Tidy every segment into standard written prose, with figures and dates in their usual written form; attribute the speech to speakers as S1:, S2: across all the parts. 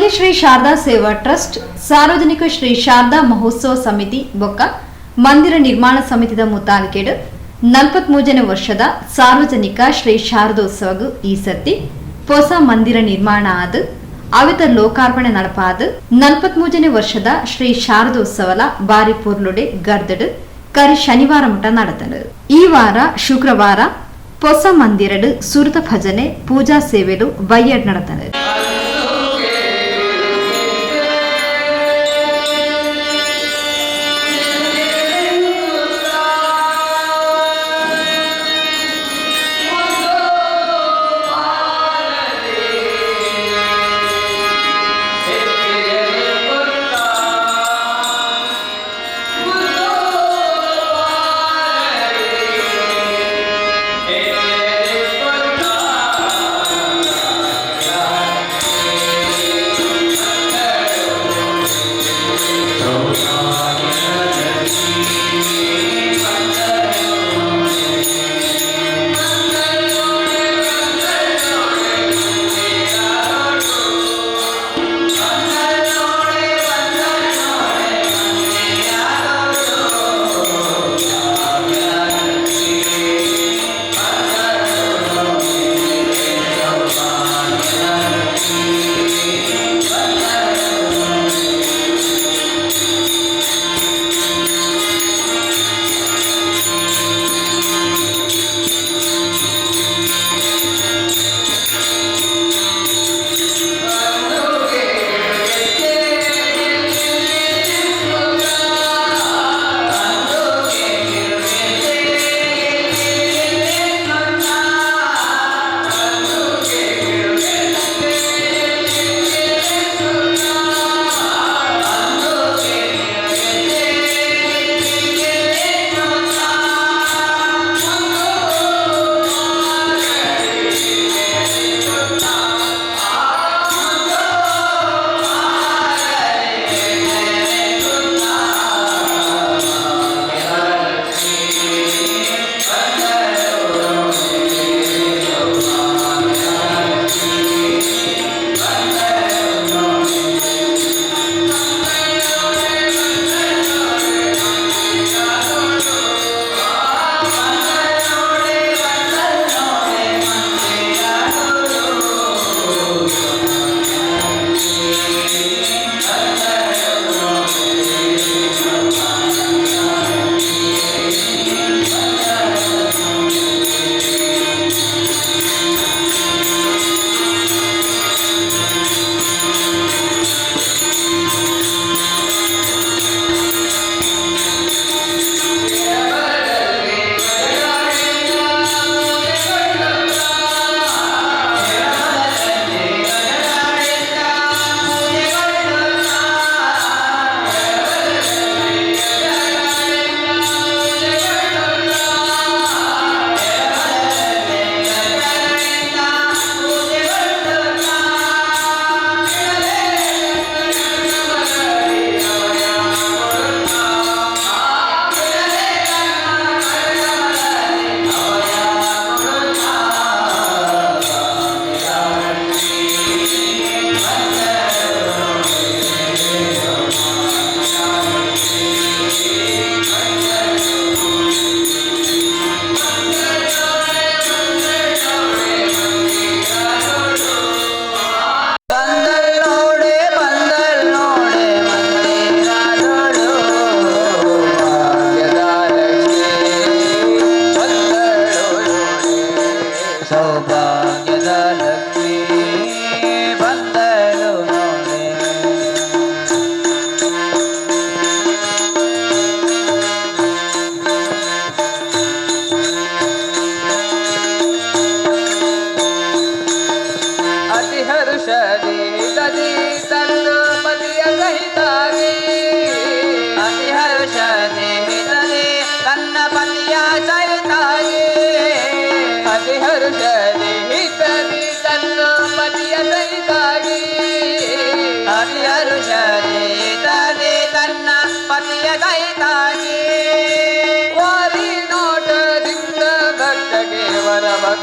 S1: ಸುಳ್ಯ ಶ್ರೀ ಶಾರದಾ ಸೇವಾ ಟ್ರಸ್ಟ್, ಸಾರ್ವಜನಿಕ ಶ್ರೀ ಶಾರದಾ ಮಹೋತ್ಸವ ಸಮಿತಿ ಬೊಕ್ಕ ಮಂದಿರ ನಿರ್ಮಾಣ ಸಮಿತಿದ ಮುತಾಲಿಕೆಡ್ 43ನೇ ವರ್ಷದ ಸಾರ್ವಜನಿಕ ಶ್ರೀ ಶಾರದೋತ್ಸವಗ್ ಈ ಸರ್ತಿ ಹೊಸ ಮಂದಿರ ನಿರ್ಮಾಣ ಆದ್ ಅವಿತ ಲೋಕಾರ್ಪಣೆ ನಡಪಾದ್ 43ನೇ ವರ್ಷದ ಶ್ರೀ ಶಾರದೋತ್ಸವಲ ಬಾರಿ ಪೊರ್ಲುಡೆ ಗರ್ದಡ್ ಕರಿ ಶನಿವಾರ ಮುಟ ನಡತಂಡು. ಈ ವಾರ ಶುಕ್ರವಾರ ಹೊಸ ಮಂದಿರಡ್ ಸುರತ ಭಜನೆ, ಪೂಜಾ ಸೇವೆಲು ಬಯ್ಯಡ್ ನಡತಂಡು.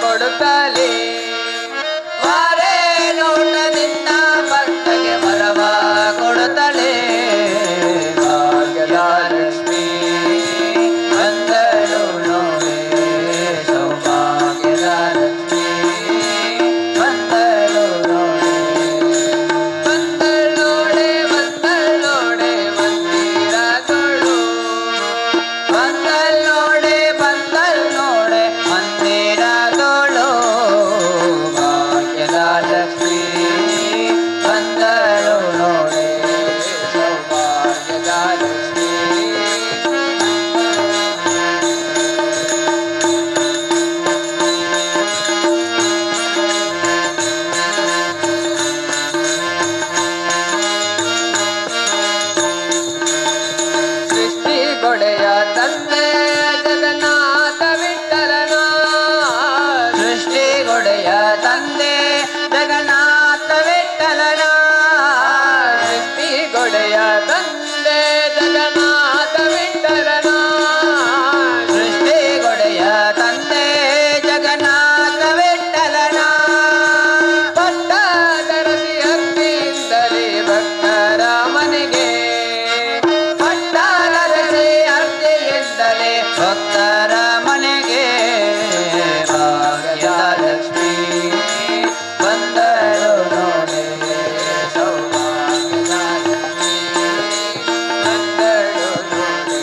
S2: ಕೊಡುತ್ತಲೇ ವಾರೇ ನೋಟದಿಂದ ಭಕ್ತಗೆ. ಭಕ್ತರ ಮನೆಗೆ ಭಾಗ್ಯದ ಲಕ್ಷ್ಮೀ ಬಂದಳು ನೋಡೆ. ಸೌಭಾಗ್ಯದ ಲಕ್ಷ್ಮೀ ಬಂದಳು ನೋಡೆ.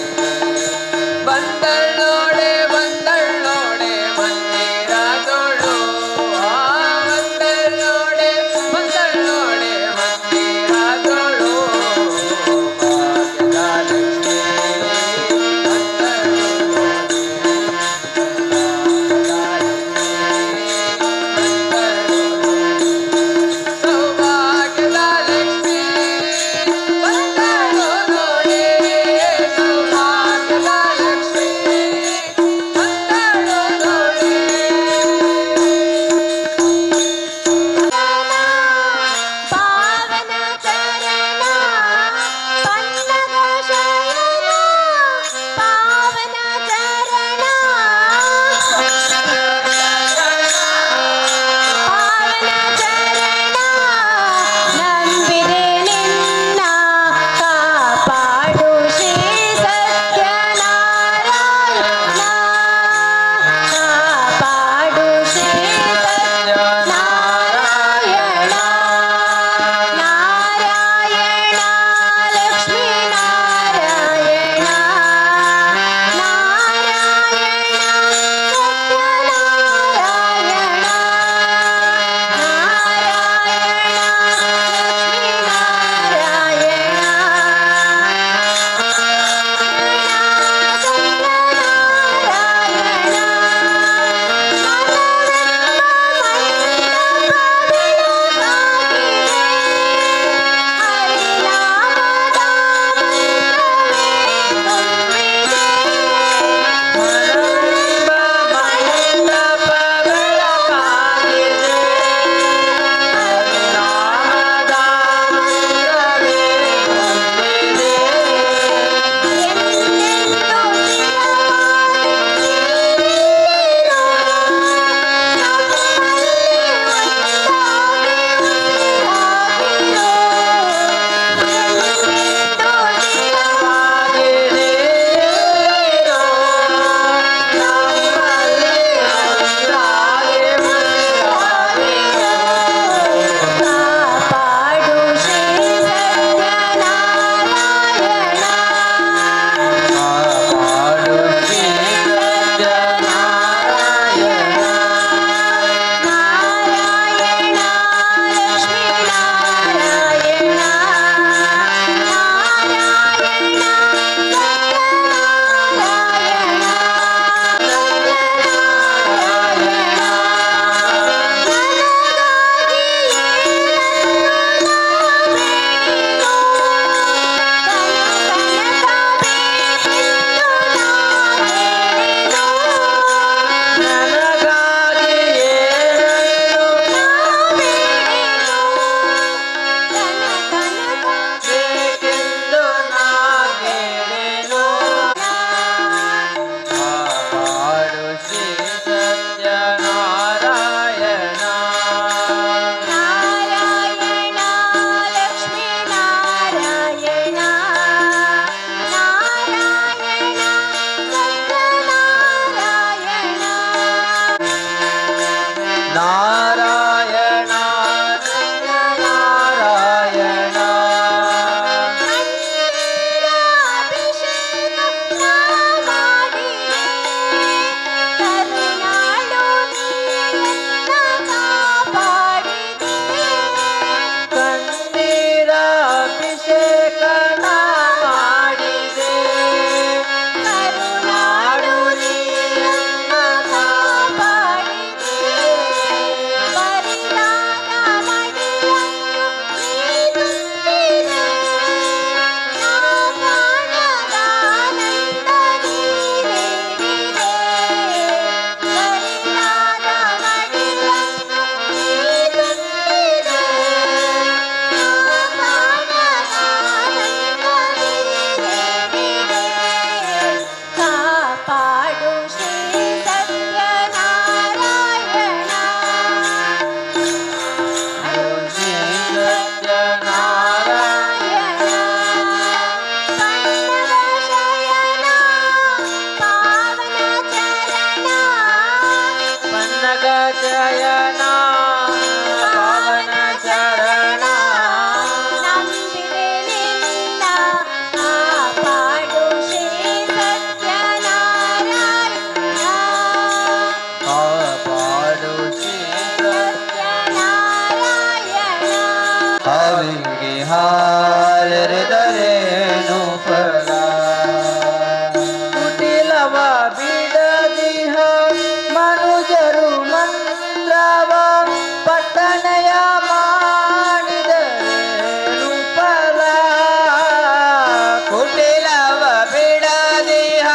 S2: ಬಂದಳ್ ನೋಡೆ, ಬಂದಳ್ ನೋಡೆ ಮಂದಿರದೊಳು. ಆ ಬಂದಳ್ ನೋಡೆ, ಬಂದಳ್ ನೋಡೆ ಮಂದಿರದೊಳು. ಭಾಗ್ಯದ ಲಕ್ಷ್ಮೀ ಬಂದಳು ನೋಡೆ. ಸೌಭಾಗ್ಯದ ಲಕ್ಷ್ಮೀ ಬಂದಳು ನೋಡೆ. ಸೌಭಾಗ್ಯದ ಲಕ್ಷ್ಮೀ ಬಂದಳು ನೋಡೆ.
S3: ಪಾವನ ಚರಣ ಪನ್ನಗ ಶಯನ, ಪಾವನ ಚರಣ, ಪಾವನ ಚರಣ, ನಂಬಿದೆ ನಿನ್ನ ಕಾಪಾಡು ಶ್ರೀ ಸತ್ಯನಾರಾಯಣ, ಕಾಪಾಡು ಶ್ರೀ ನಾರಾಯಣ, ನಾರಾಯಣ ಲಕ್ಷ್ಮೀ ನಾರಾಯಣ, ನಾರಾಯಣ ಸತ್ಯನಾರಾಯಣ, ನಾರಾಯಣ ಲಕ್ಷ್ಮೀ ನಾರಾಯಣ, ಸತ್ಯನಾರಾಯಣ.
S2: ಮನವೆಂಬ ಮಂಟಪ ಬೆಳಕಾಗಿದೆ, ಹರಿನಾಮದ ಮಂತ್ರವೇ ತುಂಬಿದೆ.
S3: ಕಾಪಾಡು ಶ್ರೀ ಸತ್ಯನಾರಾಯಣ, ನಾರಾಯಣ ಲಕ್ಷ್ಮೀ ನಾರಾಯಣ, ನಾರಾಯಣ ಸತ್ಯನಾರಾಯಣ, ಸತ್ಯನಾರಾಯಣ. ನನಗಾಗಿ ಏನನ್ನು ಬೇಡಿರೋ, ಕನಕನಕ ಬೇಕೆಂದು ನಾ ಕೇಳೆನೋ.
S2: ನನಗಾಗಿ ಏನನ್ನು
S3: ಬೇಡಿರೋ, ಕನಕನಕ
S2: ಬೇಕೆಂದು ನಾ ಕೇಳೆನು. ಕಾಪಾಡು ಶ್ರೀ ಸತ್ಯನಾರಾಯಣ.
S3: ನಾರಾಯಣ ಲಕ್ಷ್ಮೀ ನಾರಾಯಣ, ನಾರಾಯಣ ಸತ್ಯನಾರಾಯಣ.
S2: ನಾರಾಯಣ ನಾರಾಯಣ.
S3: ಅಭಿಷೇಕ ಮಾಡಿದೆ, ಕರುಣಾಳು ನೀಯನ್ನ ಕಾಪಾಡಿದೆ.
S2: ಕಣ್ಣೀರ ಅಭಿಷೇಕ ಮಾಡಿದೆ,
S3: ಕರುಣಾಳು ನೀಯನ್ನ ಕಾಪಾಡಿದೆ. ಬರಿದಾದ ಮಡಿಯನ್ನು ನೀ ತುಂಬಿದೆ, ನಾ ಕಾಣದ ಆನಂದ ನೀ ನೀಡಿದೆ. ಬರಿದಾದ ಮಡಿಯನ್ನು ನೀ ತುಂಬಿದೆ, ನಾ ಕಾಣದ ಆನಂದ ನೀ ನೀಡಿದೆ. ಕಾಪಾಡು ಶ್ರೀ ಸತ್ಯನಾರಾಯಣ,
S2: ಶ್ರೀ ಸತ್ಯನಾರಾಯಣ.
S3: ಪನ್ನಗ ಶಯನ, ಪಾವನ
S2: ಚಯನ ಪಾವನ ಚರಣ.
S3: ನಂಬಿದೆ ನಿನ್ನ, ಕಾಪಾಡು ಶ್ರೀ ಸತ್ಯನಾರಾಯಣ.
S2: ಕಾಪಾಡು ಶ್ರೀ
S3: ಸತ್ಯನಾರಾಯಣ.
S2: ಹಾವಿಗೆ ಹಾಲೆರೆದರೇನು ಫಲ? ಕುಟಿಲವ ಬಿಡದಿಹ ಮನುಜರು ಮಂತ್ರವ ಪಟ್ಟಣೆಯ ಮಾಡಿದರೇನು ಫಲ? ಕುಟಿಲವ ಬಿಡದಿಹ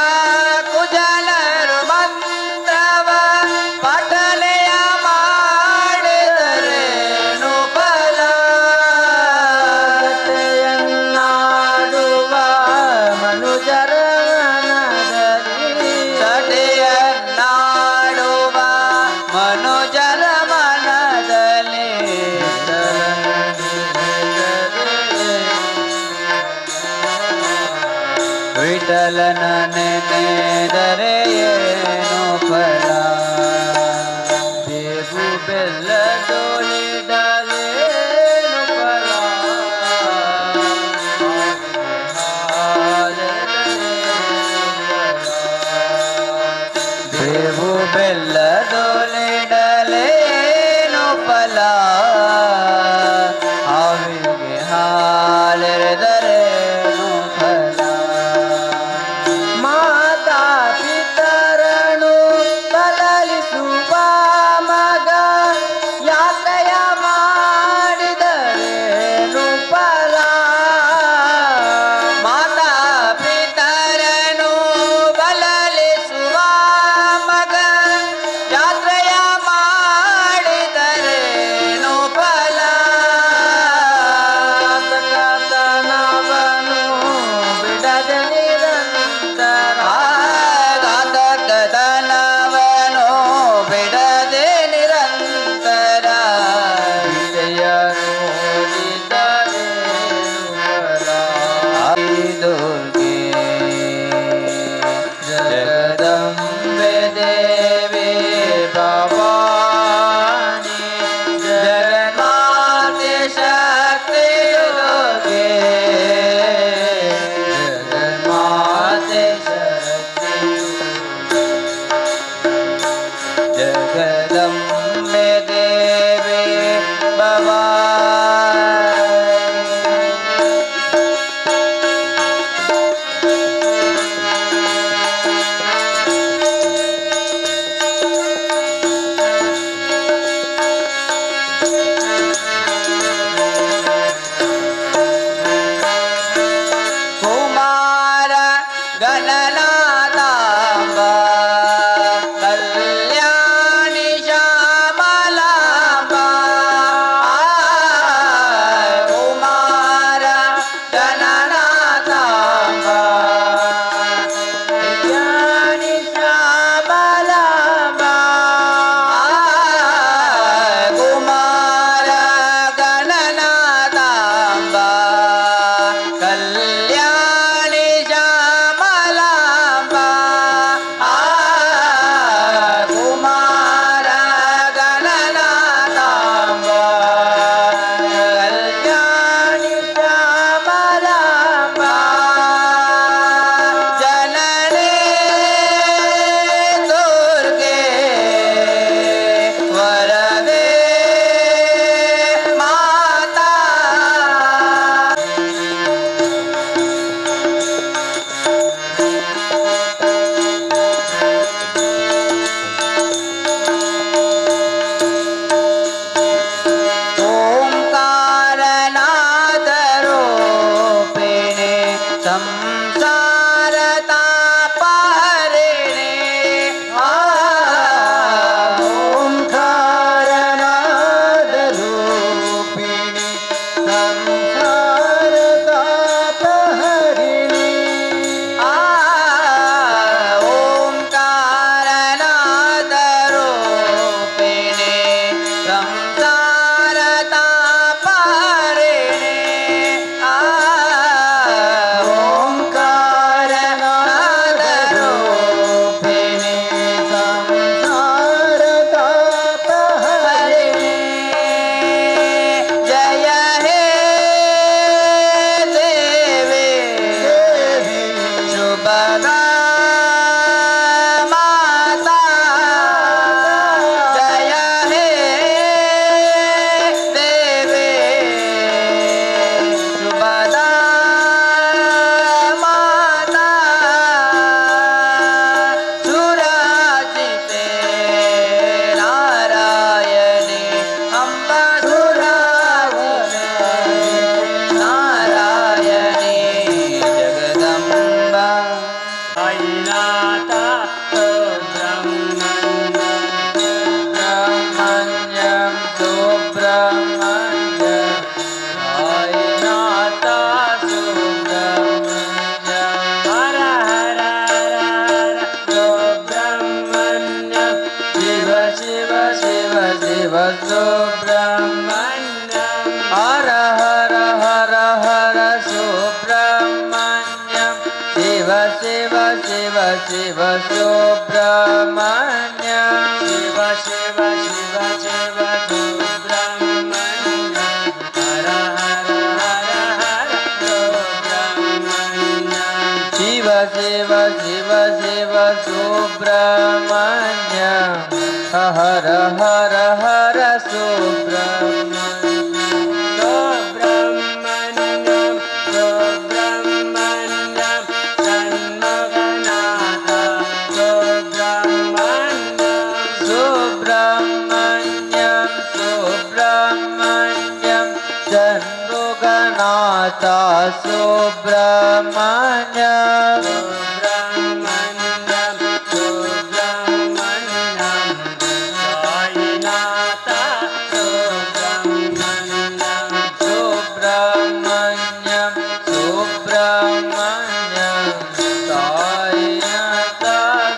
S2: ಕುಜಲರು ಮಂತ್ರವ ಪಠಣೆಯ ಮಾಡಿದರೇನು ಫಲ? ಚಟೆಯನ್ನಾಡುವ ಮನುಜರ ಮನದಲ್ಲಿ, ಚಟೆಯನ್ನಾಡುವ ಮನುಜರ ಮನದಲ್ಲಿ, ವಿಠಲನ ನೆನೆದರೆ ಏನು ಫಲ? ಬೇವು ಬೆಲ್ಲದೊಳಿಡಲೇನು ಫಲ? ಬೇವು ಬೆಲ್ಲದೊಳಿಡಲೇನು ಫಲ? ಹಾವಿಗೆ ಹಾಲೆರೆದರೇನು ಫಲ? ಮಾತಾ ಪಿತರನು ಬಲಲಿಸುವ ಮಗ ಯಾತ್ರೆಯ ಮಾಡಿದರೇನು ಫಲ? ಮಾತಾ ಪಿತರನು ಬಲಲಿಸುವ ಮಗ ಯಾತ್ರೆಯ ಮಾಡಿದರೇನು ಫಲ? ಘಾತಕತನವನು ಬಿಡದೆ ನಿರಂತರ, ಘಾತಕತನವನು ಬಿಡದೆ ನಿರಂತರ, ಗೀತೆಯ ನೋಡಿದರೇನು ಫಲ? ದುರ್ಗೆ ಜಗದಂಬೆ ದೇವಿ ಭವಾನಿ, ಜಗನ್ಮಾತೆ ಶಕ್ತಿ ದುರ್ಗೆ, ಜಗನ್ಮಾತೆ ಶಕ್ತಿ, ಜಗದಂಬೆ ದೇವಿ ಭವಾನಿ. ಸುಬ್ರಹ್ಮಣ್ಯಂ. ಹರ ಹರ ಹರ ಹರ ಸುಬ್ರಹ್ಮಣ್ಯಂ. ಶಿವ ಶಿವ ಶಿವ ಶಿವ ಸುಬ್ರಹ್ಮಣ್ಯಂ. ಶಿವ ಶಿವ ಶಿವ ಶಿವ ಸುಬ್ರಹ್ಮಣ್ಯಂ. ಹರ ಹರ ಹರ ಹರ ಸುಬ್ರಹ್ಮಣ್ಯಂ. ಶಿವ ಶಿವ ಶಿವ ಶಿವ ಸುಬ್ರಹ್ಮಣ್ಯಂ. ಹರ ಹರ ಹರ ಸುಬ್ರಹ್ಮಣ್ಯಂ. ಸುಬ್ರಹ್ಮಣ್ಯಂ ಸುಬ್ರಹ್ಮಣ್ಯಂ ಷಣ್ಮುಖನಾಥ ಸುಬ್ರಹ್ಮಣ್ಯಂ. ಸುಬ್ರಹ್ಮಣ್ಯಂ ಸುಬ್ರಹ್ಮಣ್ಯಂ ಷಣ್ಮುಖನಾಥ ಸುಬ್ರಹ್ಮಣ್ಯಂ. ಸುಬ್ರಹ್ಮಣ್ಯಂ ಸುಬ್ರಹ್ಮಣ್ಯಂ ಸಾಯಿನಾಥ ಸುಬ್ರಹ್ಮಣ್ಯಂ. ಸುಬ್ರಹ್ಮಣ್ಯಂ ಸುಬ್ರಹ್ಮಣ್ಯಂ ಸಾಯಿನಾಥ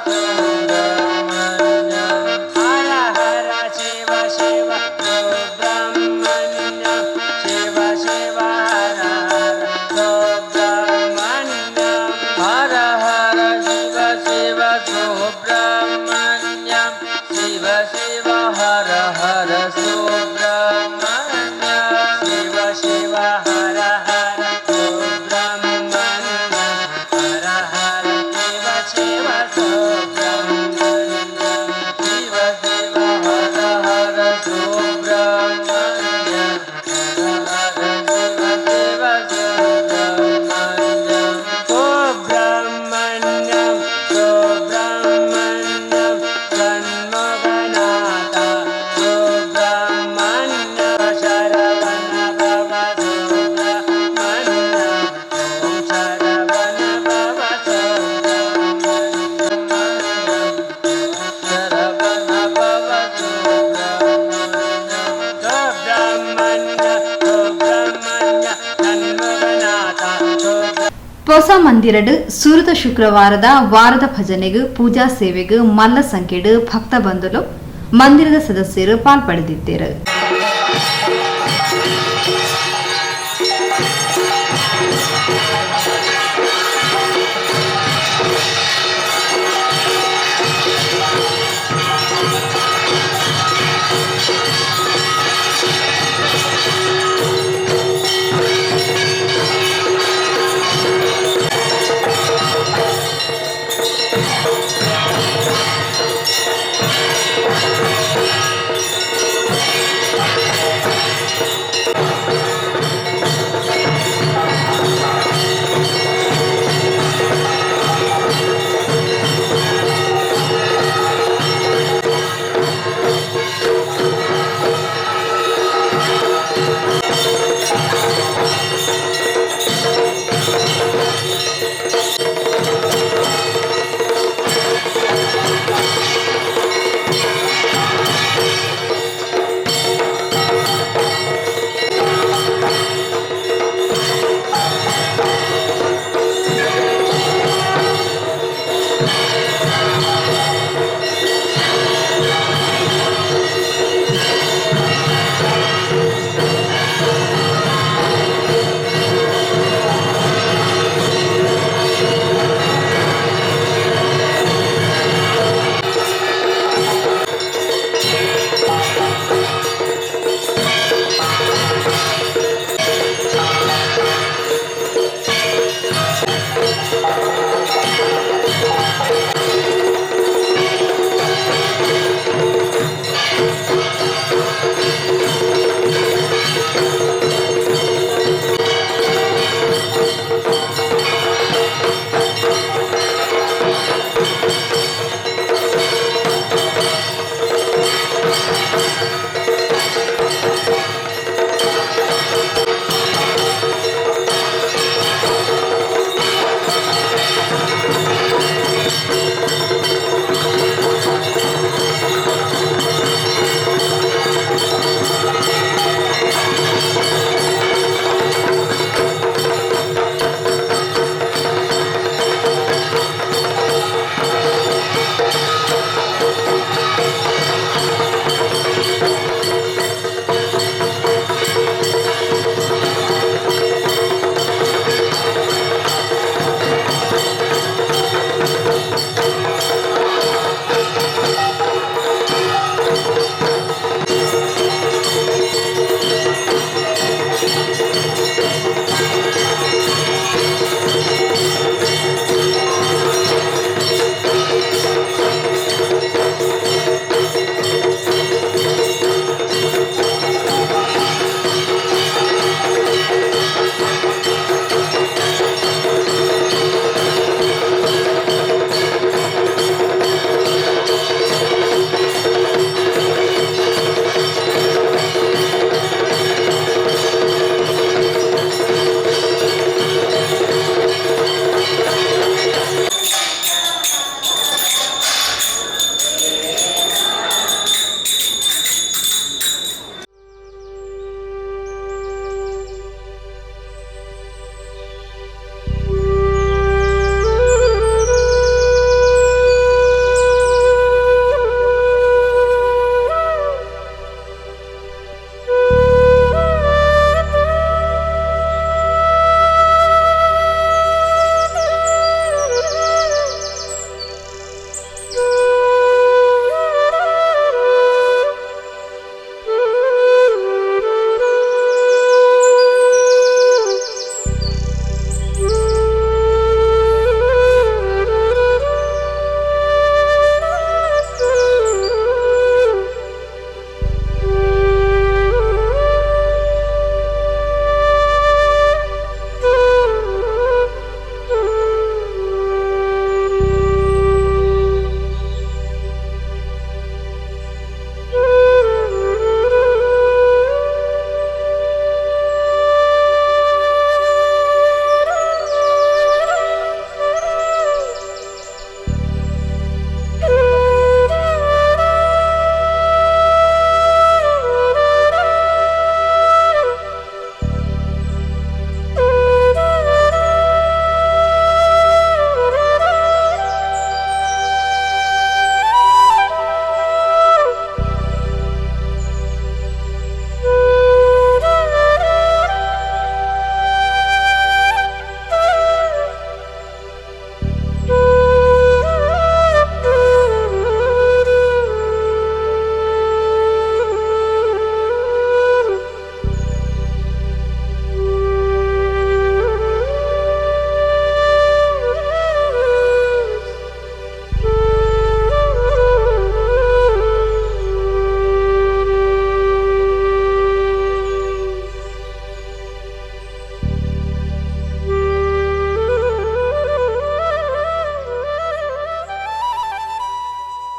S2: ಸುಬ್ರಹ್ಮಣ್ಯಂ. ಹರ ಹರ ಶಿವ ಶಿವ ಸುಬ್ರಹ್ಮಣ್ಯಂ. ಶಿವ ಶಿವ ಹರ ಹರ ಸುಬ್ರಹ್ಮಣ್ಯಂ. ಹರ ಹರ ಶಿವ ಶಿವ ಸುಬ್ರಹ್ಮಣ್ಯಂ. ಶಿವ ಶಿವ ಹರ ಹರ ಸುಬ್ರಹ್ಮಣ್ಯಂ. ಶಿವ ಶಿವ ಹರ ಹರ ಸುಬ್ರಹ್ಮಣ್ಯಂ. ಹರ ಹರ ಶಿವ ಶಿವ ಸುಬ್ರಹ್ಮಣ್ಯಂ. ಶಿವ ಶಿವ ಹರ ಹರ ಸುಬ್ರಹ್ಮಣ್ಯಂ. ಹರ ಹರ ಶಿವ ಶಿವ ಸುಬ್ರಹ್ಮಣ್ಯಂ. ಸುಬ್ರಹ್ಮಣ್ಯಂ ಸುಬ್ರಹ್ಮಣ್ಯಂ ಷಣ್ಮುಖನಾಥ ಸುಬ್ರಹ್ಮಣ್ಯ. ಶರವಣ ಭವ ಸುಬ್ರಹ್ಮಣ್ಯ. ಓಂ ಶರವಣ ಭವ ಸುಬ್ರಹ್ಮಣ್ಯ. ಶರವಣ ಭವ ಸುಬ್ರಹ್ಮಣ್ಯ. ಸುಬ್ರಹ್ಮಣ್ಯ ಸುಬ್ರಹ್ಮಣ್ಯ ಷಣ್ಮುಖನಾಥ ಸುಬ್ರ
S1: ಹೊಸ ಮಂದಿರಡ್ ಸುರುತ ಶುಕ್ರವಾರದ ವಾರದ ಭಜನೆಗೆ, ಪೂಜಾ ಸೇವೆಗೆ ಮಲ್ಲ ಸಂಖ್ಯೆಡ್ ಭಕ್ತ ಬಂಧುಲು, ಮಂದಿರದ ಸದಸ್ಯರು ಪಾಲ್ಪಡೆದಿದ್ದರು.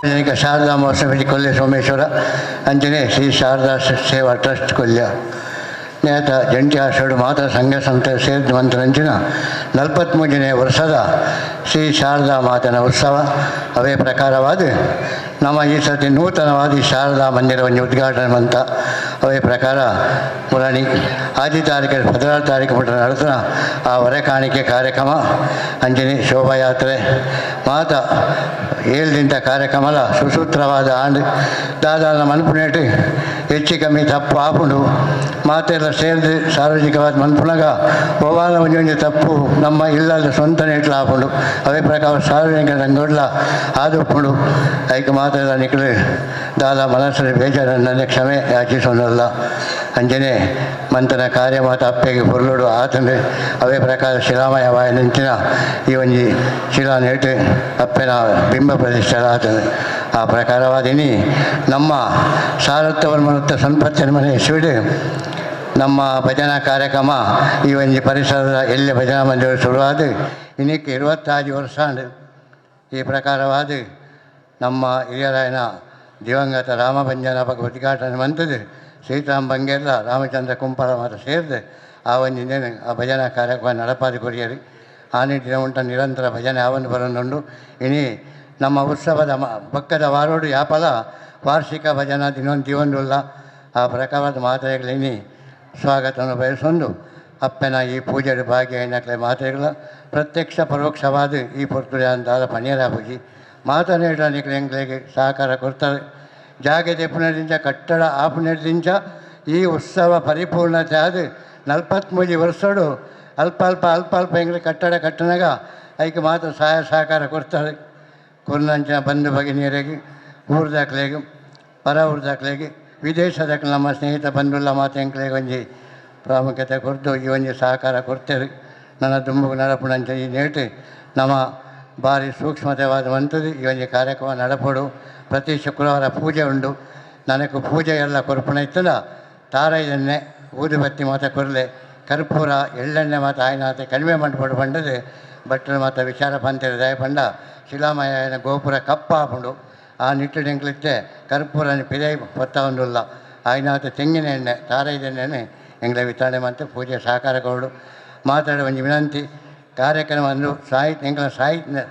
S4: ಸಾರ್ವಜನಿಕ ಶಾರದಾ ಮಹೋತ್ಸವ ಕೊಲ್ಯ ಸೋಮೇಶ್ವರ ಅಂಚನೆ ಶ್ರೀ ಶಾರದಾ ಸೇವಾ ಟ್ರಸ್ಟ್ ಕೊಲ್ಯ ನೇತ ಜಂಟಿ ಆಶ್ರಡು ಮಾತ್ರ ಸಂಘ ಸಂಸ್ಥೆ ಸೇರಿದ ಮಂತ್ರಂಚಿನ 43ನೇ ವರ್ಷದ ಶ್ರೀ ಶಾರದಾ ಮಾತನ ಉತ್ಸವ. ಅವೇ ಪ್ರಕಾರವಾದ ನಮ್ಮ ಈ ಸರ್ತಿ ನೂತನವಾದ ಶಾರದಾ ಮಂದಿರವನ್ನು ಉದ್ಘಾಟನೆ ಮಂತ ಅವೇ ಪ್ರಕಾರ ಮುರಣಿ ಆದಿ ತಾರೀಕು 16 ತಾರೀಕು ಮುಟ್ಟ ನಡೆದ ಆ ಹೊರೆ ಕಾಣಿಕೆ ಕಾರ್ಯಕ್ರಮ ಅಂಜನಿ ಶೋಭಾಯಾತ್ರೆ ಮಾತ ಏಳ್ದಿಂತ ಕಾರ್ಯಕ್ರಮಲ ಸುಸೂತ್ರವಾದ ಆಂಡ್ ದಾದಾನ ಮನ್ಪುನೇಟು ಹೆಚ್ಚು ಕಮ್ಮಿ ತಪ್ಪು ಆಪುಂಡು ಮಾತೆಲ್ಲ ಸೇರಿದು ಸಾರ್ವಜನಿಕವಾದ ಮನ್ಪುನಗ ಒವಾಲ ಒಂಜೊಂಜಿ ತಪ್ಪು ನಮ್ಮ ಇಲ್ಲದ ಸ್ವಂತ ನೆಟ್ಲ ಆಪುಂಡು. ಅವೇ ಪ್ರಕಾರ ಸಾರ್ವಜನಿಕ ರಂಗೋಡ್ಲ ಆದುಪ್ಪುಂಡು. ಐಕ್ ಮಾತೆಲ್ಲ ನಿಕ್ಲು ದಾದ ಮನಸ್ಸು ಬೇಜಾರನ್ನ ಕ್ಷಮೆ ಯಾಚಿಸೋನಲ್ಲ. ಅಂಜನೆ ಮಂತನ ಕಾರ್ಯ ಮಾತ ಅಪ್ಪೆಗೆ ಪೊರ್ಲುಡು ಆತಂದ್ರೆ ಅವೇ ಪ್ರಕಾರ ಶಿಲಾಮಯವಾಯ ನಿಂಚಿನ ಈ ಒಂಜಿ ಶಿಲಾ ನೆಟ್ಟು ಅಪ್ಪೆನ ಬಿಂಬ ಪ್ರತಿಷ್ಠೆ ಆತಂದ್ರೆ ಆ ಪ್ರಕಾರವಾದಿನಿ ನಮ್ಮ ಸಾರತ್ವರ್ಮನತ್ತ ಸಂಪತ್ತಿನ ಮನೆ ಶಿವಿಡು ನಮ್ಮ ಭಜನಾ ಕಾರ್ಯಕ್ರಮ ಈ ಒಂಜಿ ಪರಿಸರದ ಎಲ್ಲಿ ಭಜನಾ ಮಂದಿರ ಶುರುವಾದ ಇನ್ನಕ್ಕೆ 25 ವರ್ಷ. ಈ ಪ್ರಕಾರವಾದ ನಮ್ಮ ಹಿರಿಯರಾಯನ ದಿವಂಗತ ರಾಮಭಂಜನ ಬಗ್ಗೆ ಉದ್ಘಾಟನೆ ಮಂತದ್ದು ಸೀತಾರಾಮ್ ಬಂಗೇರ್ಲ ರಾಮಚಂದ್ರ ಕುಂಪಾಲ ಮಾತ್ರ ಸೇರಿದೆ ಆ ಒಂಜಿ ಆ ಭಜನಾ ಕಾರ್ಯಕ್ರಮ ನಡಪಾದಿ ಕೊರಿಯರಿ. ಆ ನಿಟ್ಟಿನ ಉಂಟ ನಿರಂತರ ಭಜನೆ ಆವನ್ನು ಬರನುಂಡು. ಇನಿ ನಮ್ಮ ಉತ್ಸವದ ಬಕ್ಕದ ವಾರೋಡು ಯಾಪಲ ವಾರ್ಷಿಕ ಭಜನಾ ದಿನೊಂದು ದಿವೊಂದುಲ್ಲ. ಆ ಪ್ರಕಾರದ ಮಾತೆಗಳಿನಿ ಸ್ವಾಗತವನ್ನು ಬಯಸೊಂದು ಅಪ್ಪನ ಈ ಪೂಜೆ ಭಾಗ್ಯ ಏನಕ್ಲೆ ಮಾತೆಗಳ ಪ್ರತ್ಯಕ್ಷ ಪರೋಕ್ಷವಾದ ಈ ಪೊರ್ತುಡೆ ಅಂತಾದ ಪನೀರಾಪುಜಿ ಮಾತನಾಡಲಿಕ್ಕೆ ಎಂಗ್ಲಿಗೆ ಸಹಕಾರ ಕೊಡ್ತಾರೆ. ಜಾಗೆ ದೆಪ್ಪುನದಿಂಚ ಕಟ್ಟಡ ಆಪುನದಿಂಚ ಈ ಉತ್ಸವ ಪರಿಪೂರ್ಣತೆ ಆದ 43 ವರ್ಷಡು ಅಲ್ಪ ಅಲ್ಪ ಅಲ್ಪ ಅಲ್ಪ ಎಂಗ್ಲಿ ಕಟ್ಟಡ ಕಟ್ಟನಾಗ ಐಕೆ ಮಾತ್ರ ಸಹಾಯ ಸಹಕಾರ ಕೊಡ್ತಾರೆ. ಕೊರ್ನಂಚಿನ ಬಂಧು ಭಗಿನಿಯರಿಗೆ ಊರ್ದಾಕ್ಲೆಗೆ ಪರ ಊರ್ದಾಕ್ಲೆಗೆ ವಿದೇಶದಕ್ಕೆ ನಮ್ಮ ಸ್ನೇಹಿತ ಬಂಧುಲ್ಲ ಮಾತು ಎಂಕ್ಲೆಗೆ ಒಂಜಿ ಪ್ರಾಮುಖ್ಯತೆ ಕೊಡ್ತು ಈ ಒಂಜಿ ಸಹಕಾರ ಕೊಡ್ತೇವೆ. ನನ್ನ ದುಂಬು ನಡಪುಣಂಚ ಈ ನೇಟು ನಮ್ಮ ಭಾರಿ ಸೂಕ್ಷ್ಮತೆವಾದ ಮಂತದ್ದು ಈ ಒಂಜಿ ಕಾರ್ಯಕ್ರಮ ನಡಪಡು. ಪ್ರತಿ ಶುಕ್ರವಾರ ಪೂಜೆ ಉಂಡು. ನನಗೆ ಪೂಜೆ ಎಲ್ಲ ಕೊರ್ಪುಣ ಇತ್ತಲ್ಲ ತಾರೈದನ್ನೇ ಊದುಬತ್ತಿ ಮಾತ ಕೊರಲೆ ಕರ್ಪೂರ ಎಳ್ಳೆಣ್ಣೆ ಮಾತ ಆಯ್ನಾತೆ ಕಡಿಮೆ ಮಂಟಪಡು ಬಂಡದು ಭಟ್ರು ಮಾತ ವಿಚಾರ ಪಂತಿರ ದಯಪಂಡ ಶಿಲಾಮಯನ ಗೋಪುರ ಕಪ್ಪಾಪುಂಡು. ಆ ನಿಟ್ಟಿನ ಎಂಕ್ಲಿತ್ತೆ ಕರ್ಪೂರನ ಪಿರೈ ಹೊತ್ತ ಒಂದುಲ್ಲ ಆಯ್ನಾತ ತೆಂಗಿನ ಎಣ್ಣೆ ತಾರೈದೆಣ್ಣೆ ಎಂಗ್ಲ ವಿತರಣೆ ಮತ್ತು ಪೂಜೆ ಸಹಕಾರ ಕೊಡು. ಮಾತಾಡುವ ಒಂಜಿ ವಿನಂತಿ ಕಾರ್ಯಕ್ರಮ ಅಂದು ಸಾಹಿತ್ಯ ಎಂಗ್ಲ ಸಾಹಿತ್ಯ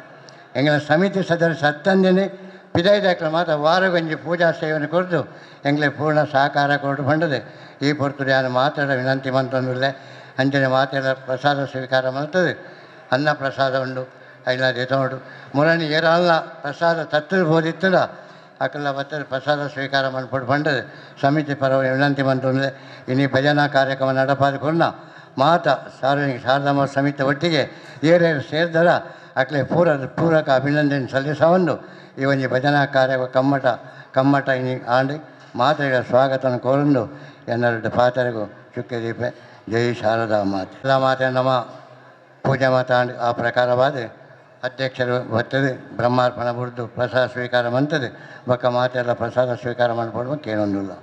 S4: ಎಂಗ್ಲ ಸಮಿತಿ ಸದಸ್ಯ ಸತ್ತಂದಿನಿ ಪಿದೈದಾಕ್ಲ ಮಾತ್ರ ವಾರಗೊಂಜಿ ಪೂಜಾ ಸೇವನೆ ಕೊಡ್ದು ಎಂಗ್ಲೆ ಪೂರ್ಣ ಸಹಕಾರ ಕೊಡು ಬಂಡದೆ ಈ ಪೊರ್ತು ಯಾನು ಮಾತಾಡ ವಿನಂತಿ ಮಂತೊಂದುಲ್ಲೆ. ಅಂಚನೆ ಮಾತೆಲ್ಲ ಪ್ರಸಾದ ಸ್ವೀಕಾರ ಮಾಡ್ತದೆ. ಅನ್ನ ಪ್ರಸಾದ ಉಂಡು ಐಲ ದೆತೋಡು ಮುರಣಿ ಏರಲ್ಲ ಪ್ರಸಾದ ತತ್ತಲು ಬೋದಿತ್ತದ ಅಕಲ ಬತ್ತದ ಪ್ರಸಾದ ಸ್ವೀಕಾರ ಮನ್ಪೊಡು ಬಂಡದೆ ಸಮಿತಿ ಪರ ವಿನಂತಿ ಮಂತೊಂದುಲ್ಲೆ. ಇನಿ ಭಜನಾ ಕಾರ್ಯಕ್ರಮ ನಡಪಾದ ಮಾತ ಸಾರ್ವಜನಿಕ ಶಾರದಾಮ ಸಮಿತಿ ಒಟ್ಟಿಗೆ ಏರೇರು ಸೇರಿದರ ಅಕ್ಲೆ ಪೂರಕ ಅಭಿನಂದನೆ ಸಲ್ಲಿಸವನ್ನು ಈ ಒಂಜಿ ಭಜನಾ ಕಾರ್ಯ ಕಮ್ಮಟ ಕಮ್ಮಟ ಇನಿ ಆಂಡ್ ಮಾತೆಗಳ ಸ್ವಾಗತನ ಕೋರಂದು ಎನ್ನರೆಡ್ಡು ಪಾತರಿಗೂ ಚುಕ್ಕೆ ದೀಪೆ. ಜೈ ಶಾರದಾ ಮಾತೆ. ಶಾರದಾ ಮಾತೆ ನಮ್ಮ ಪೂಜೆ ಮಾತಾ ಆ ಪ್ರಕಾರವಾದ ಅಧ್ಯಕ್ಷರು ಬರ್ತದೆ ಬ್ರಹ್ಮಾರ್ಪಣ ಬುಡ್ದು ಪ್ರಸಾದ ಸ್ವೀಕಾರ ಮಂತದೆ ಬಕ್ಕ ಮಾತೆಲ್ಲ ಪ್ರಸಾದ ಸ್ವೀಕಾರ ಮಾಡ್ಕೊಡ್ಬೇಕು ಏನೊಂದಿಲ್ಲ.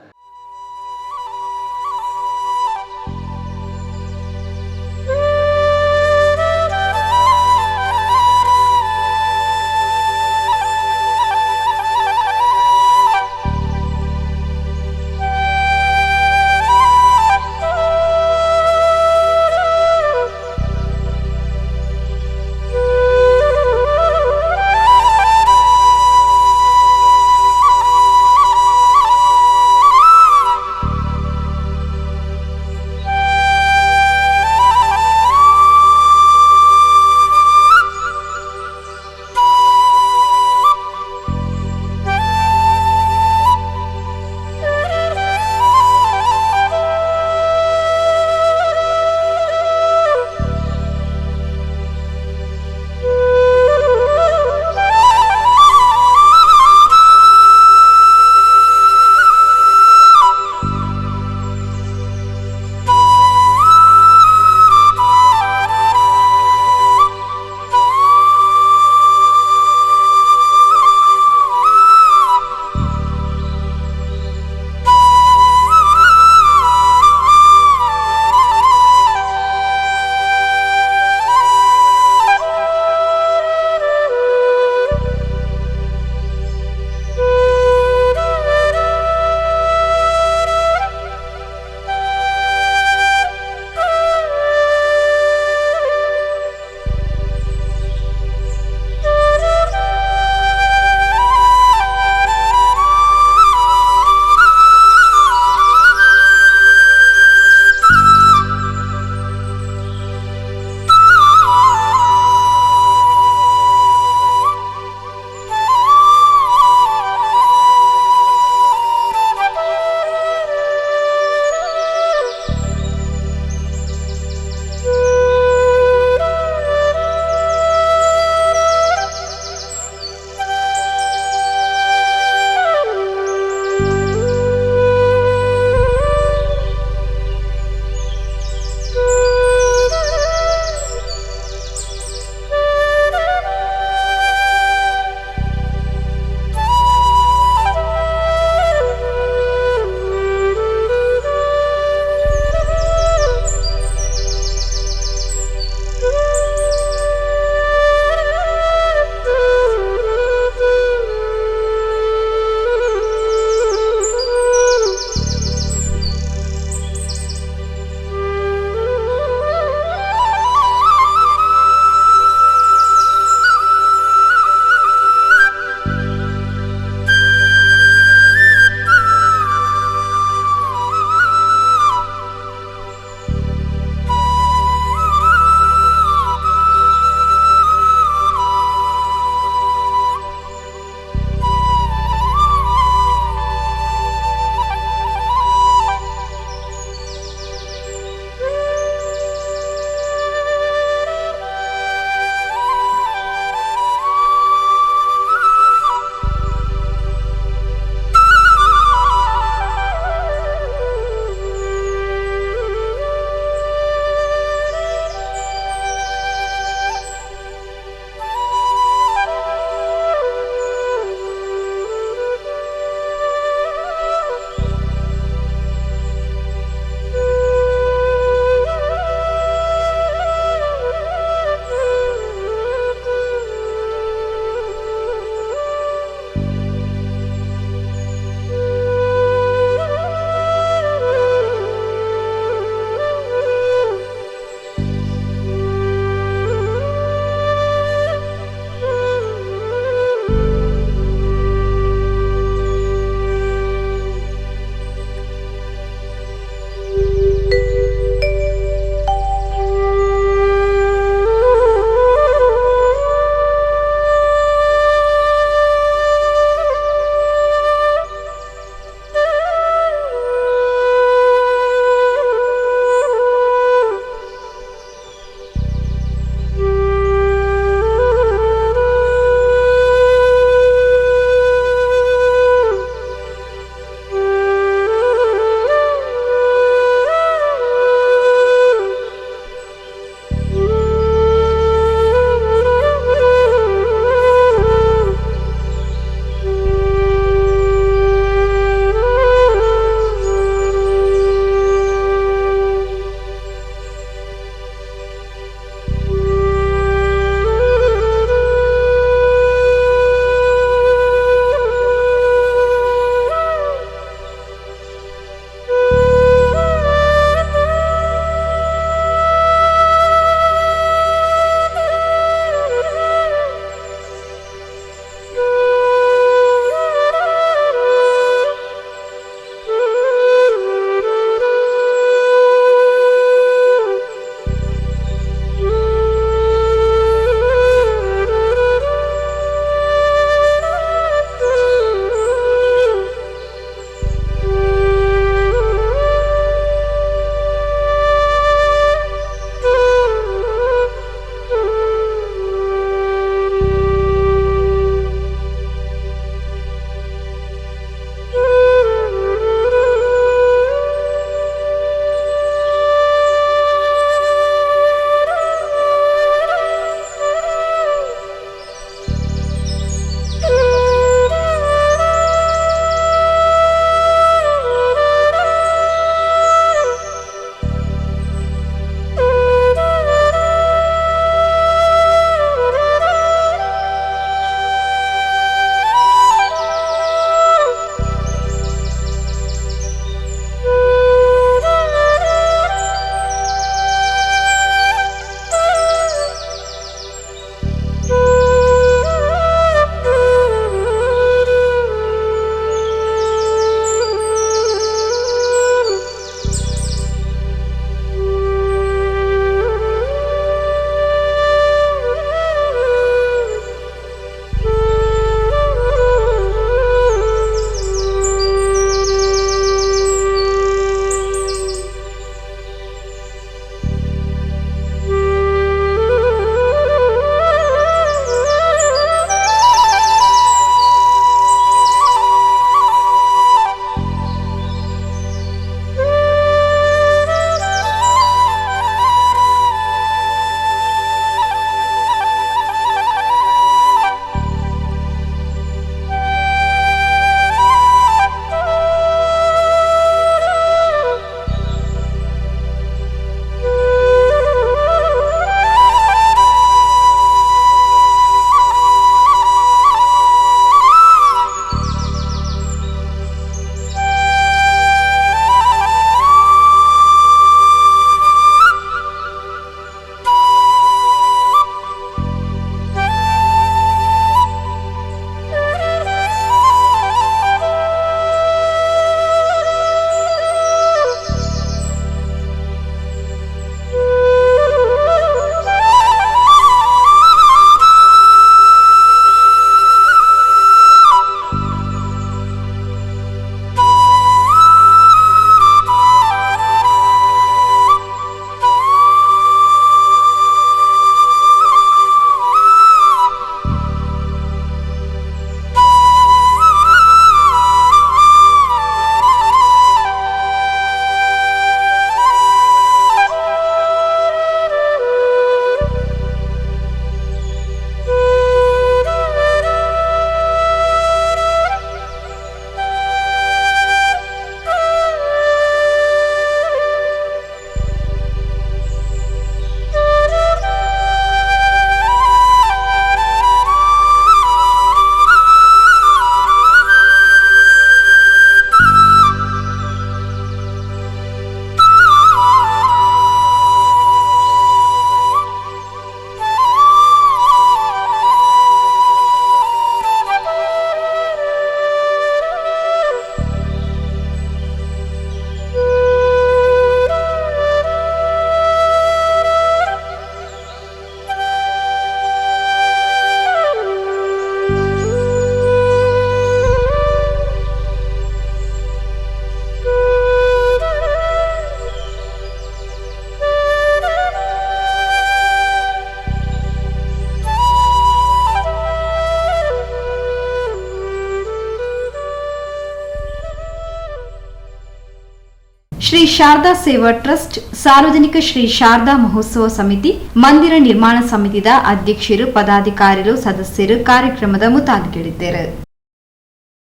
S1: ಶ್ರೀ ಶಾರದಾ ಸೇವಾ ಟ್ರಸ್ಟ್, ಸಾರ್ವಜನಿಕ ಶ್ರೀ ಶಾರದಾ ಮಹೋತ್ಸವ ಸಮಿತಿ, ಮಂದಿರ ನಿರ್ಮಾಣ ಸಮಿತಿದ ಅಧ್ಯಕ್ಷರು, ಪದಾಧಿಕಾರಿಗಳು, ಸದಸ್ಯರು ಕಾರ್ಯಕ್ರಮದ ಮುತಾಲಿಕೆಡಿದ್ದರು.